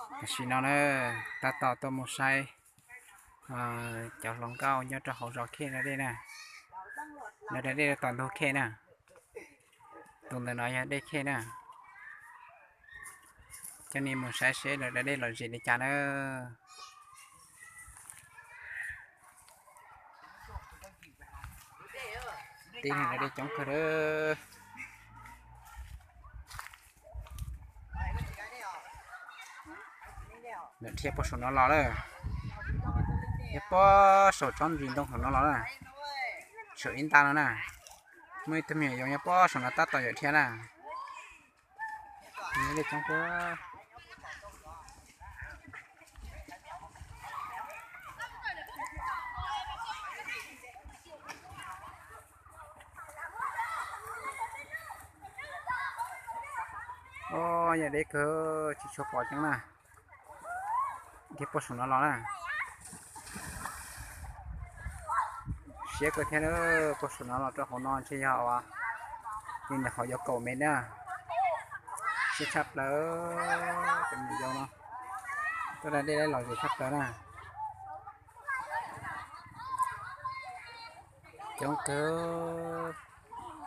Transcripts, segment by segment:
Tam sim no na, tab tom tuaj mus saib cov hluas nkauj nyob rau hauv zos Khej da dej na. Lawv da dej rau tom ntug Khej na. Tus ntawm no yog dej Khej na. Coj nej mus saib seb lawv da dej lom zem li cas na. Tib neeg da dej coob kawg lawm. Lawv dhia puag saum no los lawm. Dhia puag saum tsob ntsis ntoo saum no los na. Saum ib nta no na. Muaj ib tug me nyuam yaus nyob puag saum no tab tom yuav dhia na. Dej coob kawg. Yog deb kawg tsis tshua pom tseeb na. Dhia puag saum no los na. Siab kawg thiab, puag saum no los rau hauv no ntshe yog li ntawm hauv yuav kaum mev na. Siab tshaj plaws, cov me nyuam yaus no tuaj da dej lom zem tshaj plaws na. Coob kawg.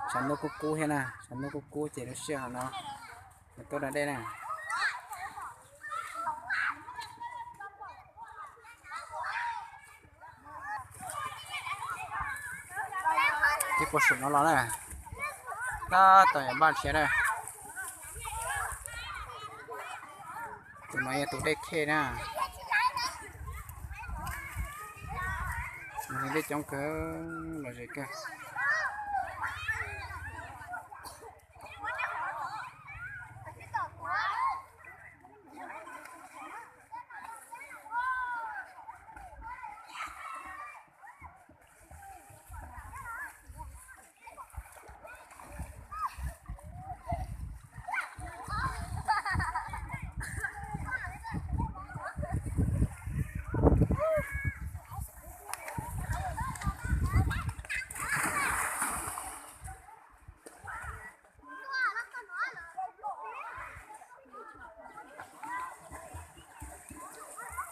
Tshav ntuj kub kub thiab na, tshav ntuj kub kub ces lub sij hawm no tuaj da dej na. Dhia puag saum no los na, tab tom yuav npaj dhia na. Tus no yog tus dej Khej na. Dej coob kawg, lom zem kawg.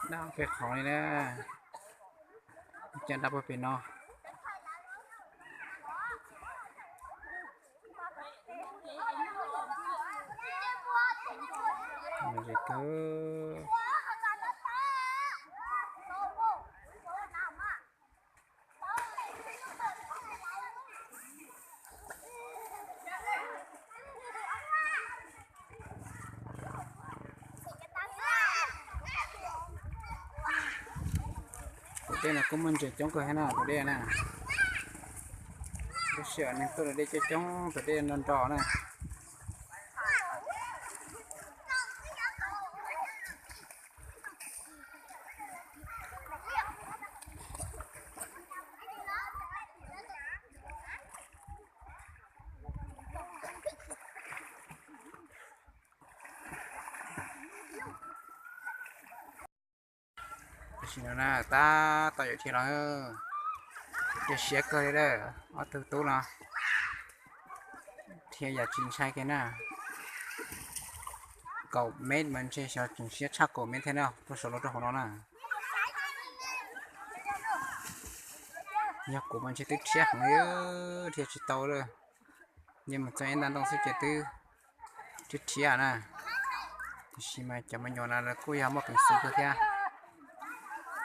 Dab pem qhov li na, cas dab puag pem no. Tus dej no kuj muaj ntses coob kawg thiab na, tus dej na. Lub sij hawm neeg tuaj da dej coob coob, tus dej nro nro na. Tam sim no na tab tom yuav dhia los, dhia siab kawg li lawm, ob tug tub no dhia yam tsis ntshai kiag na. Kaum mev mas ntshe xyov tseem siab tshaj kaum mev thiab na, puag saum los rau hauv no na. Yog kuv mas ntshe twb rhiab heev li, dhia tsis tau lawm. Yeej mus txog ib nta ntoo xwb ces twb rhiab rhiab na. Tiam sis mas cov me nyuam no lawv kuj yog muaj peev xwm kawg thiab,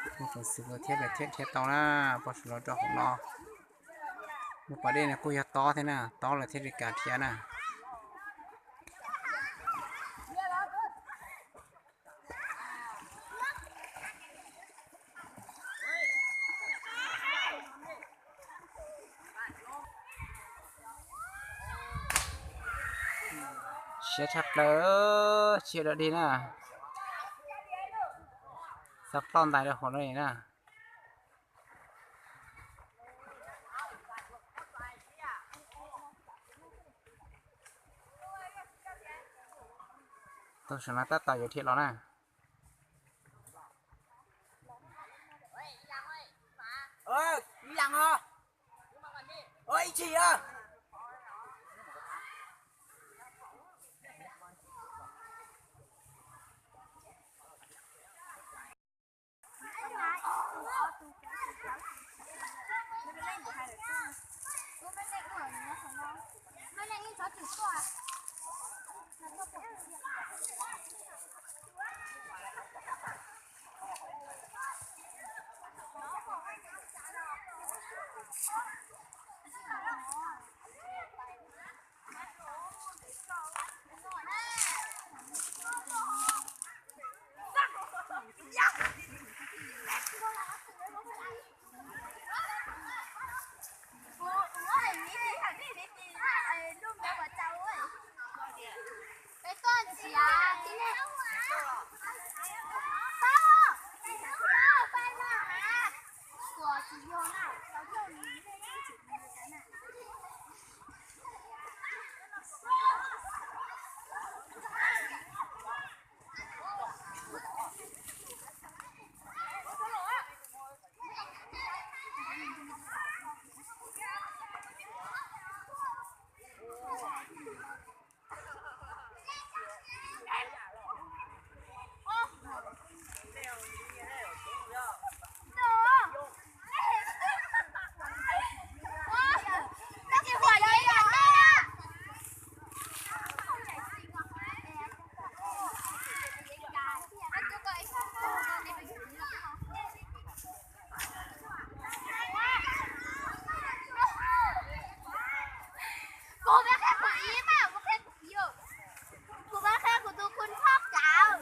muaj peev xwm kawg thiab lawv thiaj rhiab tau na, puag saum los rau hauv no. Lub pas dej no kuj yog tob thiab na, tob lawv thiaj li kam rhiab na. Siab tshaj plaws, siab dog dig na. Xav ploj ntais rau hauv no li na. Tus saum no tab tom yuav dhia los na. Kuv pab qhia kuv ib mas, kuv qhia kuv ib, kuv pab qhia kuv tus khun phoj kav.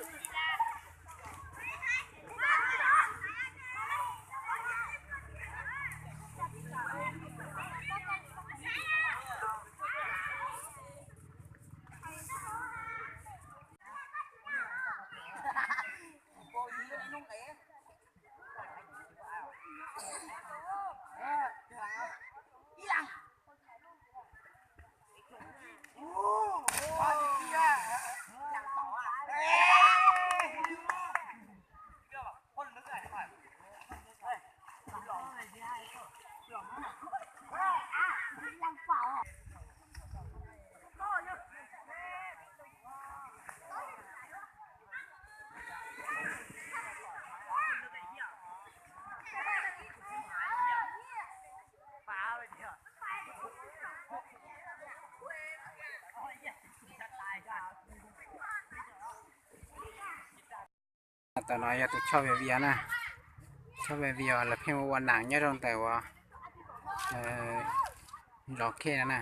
Tam no yog tus choj vias vias na, choj vias vias lawv pheej ua ua nam nyob rau ntawm uas zos khej no na.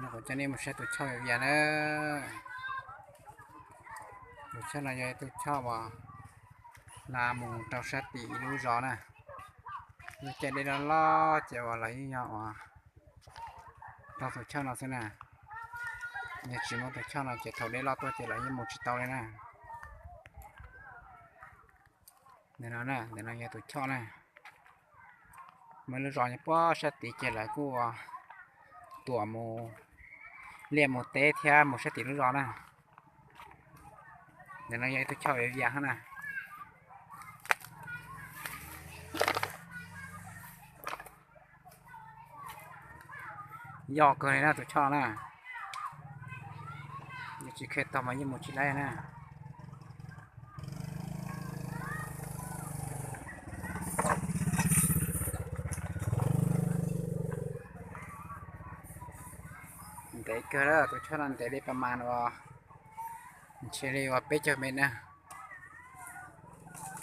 No kuv coj nej mus saib tus choj vias vias na. Tus choj no yog ib tug choj uas hla mus rau sab tim lub zos na. Lub caij dej loj loj ces uas los yeej yog uas tau tus choj no xwb na. Yog tsis muaj tus choj no ces thaum dej loj tuaj ces los yeej mus tsis tau li na. Ntawm no na, ntawm no yog tus choj na. Muaj lub zos nyob puag sab tid ces lawv kuj tuam mus liaj mus teb thiab mus sab tim lub zos na. Ntawm no yog ib tug choj vias vias hab na. Yog kawg li na tus choj na. Yog tsis khe tau mas yeej mus tsis laib na. Ntev kawg, tus choj no ntev li pas mas uas ntshe li uas peb caug mev na.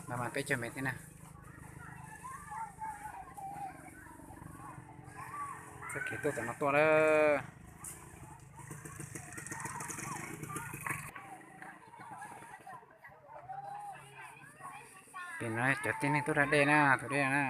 Pas mas peb caug mev thiab na. Txoj kev tuaj tam no tuaj lawm. Pem no cov tib neeg tuaj da dej na, tus dej na.